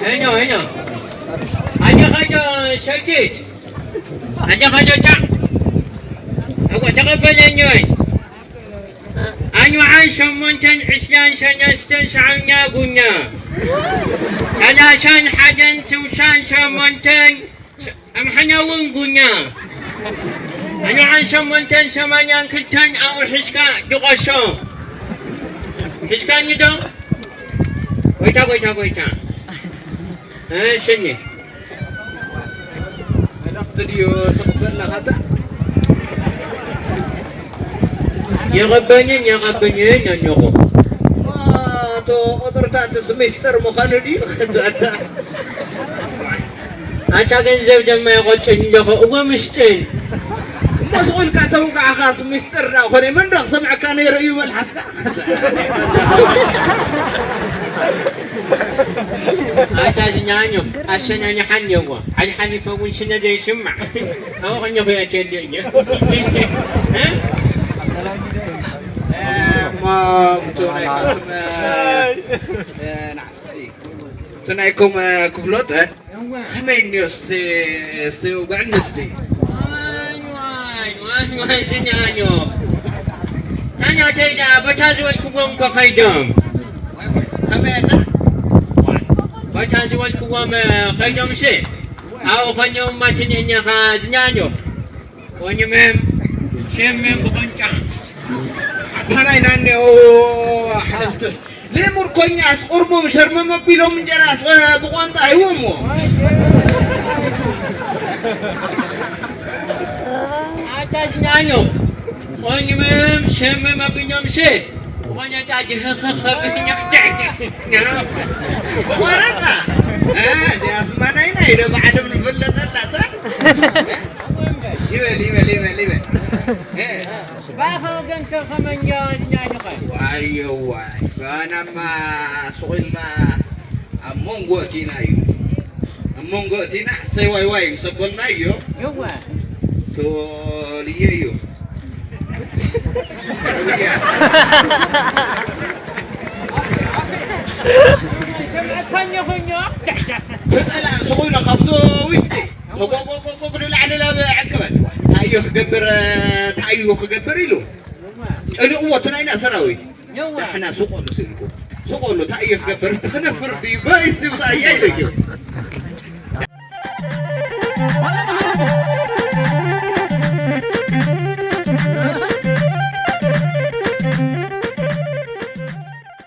ሄኖ፣ ሄኖ። ኣጆኻ ዶ ሸዊት? ኣጆኻ ዶ ጫዕ? እወ፣ ተቐበለኒ ወይ? ኣንዋዓን ሸሞንተን ዕስራን ሰለስተን ሻዕብኛ ጉኛ። ሰላሳን ሓደን ስውሳን ሸሞንተን ኣምሓና እውን ጉኛ። ኣንዋዓን ሸሞንተን ሰማንያን ክልተን ኣብኡ ሒዝካ ድቐሶ። ሒዝካኒ ዶ? ጎይታ፣ ጎይታ፣ ጎይታ። እሺ፣ እኒ። መልእኽቲ ድዩ ትቕበል ኣለኻ? የቐበልን የቐብልን ኣለኹ። ኣቶ ቁፅርታትስ ሚስጥር ምዃኑ ድዩ? ኣታ ገንዘብ ደማ ይቆጭን ኣለኹ። እወ፣ ምስጢር። እሞ ስቕ ኢልካ ተውቃዕኻስ ሚስጥር ዳ ኾነ? መን ዶ ክሰምዐካ ነይሩ እዩ መልሓስካ? ኣታ ዝኛኞ ኣሰናኒሓኒ እዎ። ሓሊሓሊፈ እውን ስለ ዘይስማዕ። ኣብኡ ከለኹ እየ ትልእዮ። እ? እሞ ብቶ ናይ ካትም፣ እ፣ ናዕሲ። ብቶ ናይኩም፣ እ፣ ክፍሎት፣ እ? ከመይ እኒኦ እስቲ፣ እስቲ ውግዕኒ እስቲ። ዋይ፣ ዋይ፣ ዋይ፣ ዋይ፣ ሽኛኞ። ታኛተይ ደኣ በታ ዝበልክዎም እኮ ከይዶም። ከመይ ኣታ? በታ ዝበልክዎም ከይዶም ሽ። ኣብኡ ኾኒኦም ማትን እኛኻ ዝኛኞ። ወንድምም፣ ሽምም ብቆንጫ። ኣታ ናይ ናኔኦ ሓለፍትስ። ለምርኮኛስ ቁርቡም ሸርመም ኣቢሎም እንጀራስ ብቋንጣ ሂቦምዎ። ኣታ ዝኛዮ፣ ቆንጅምም ሸምም ኣቢሎም ሸ፣ ቆንጫ ጀኸኸኸ ብኛ ጃ። ብቆረፃ። እ፣ እዚኣስ ማናይ ናይ ዶ ብዓለም ንፍለጠላ፣ ታ? ይበል፣ ይበል፣ ይበል፣ ይበል። እ። ባኻ ወገንከ ከመንጃ ዝኛዮኸ? ዋዮ ዋይ፣ ባናማ ሱቕ ኢልና ኣብ መንጎ እቲና እዩ። ኣብ መንጎ እቲና እሰይ ዋይ ዋይ ምስ ኣበልናዮ፣ የዋ። ተወልየ እዩ። ተወልየ። ሰምዐካኛ ኾኛ። ተጠላ ሱቕ ኢሎ ካብቶ ዊስኪ ተጓጓጓጓ ንላዕሊ ናብ ዕቅበት። እንታይ እዩ ክገብር፣ እንታይ እዩ ክገብር ኢሉ ጨኒቕዎ እቲ ናይና ሰራዊት። የዋ። ዳሕና ስቆሉ ስልኩ። ስቆሉ፣ እንታይ እየ ክገብር? እስቲ ክነፍር ድዩ? በይ እስቲ ውፃ እያ ኢለዮ።